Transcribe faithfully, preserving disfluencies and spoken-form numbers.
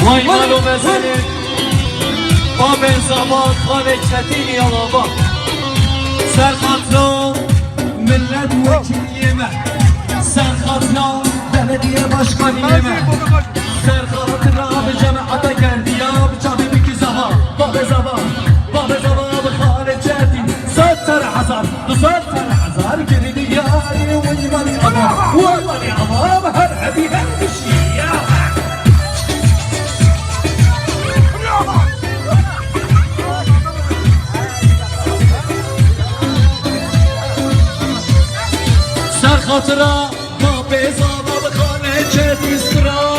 Vay melo mezelê, babê zava xalê Çetînî ya baba. Ser xatira millet wekîliyê me. Ser xatira belediye başkaniyê me. Ser xatira bi cemaeta kerdiya bi çavê bikî zava. Babê zava, babê zava bi xalê Çetîn. Sed ser hezar, du sed ser hezar girî diyarî wî malî ava. Wî malî ava her hebî her bişî ya. Ser xatira babê zava bi xalê Çetîn sira.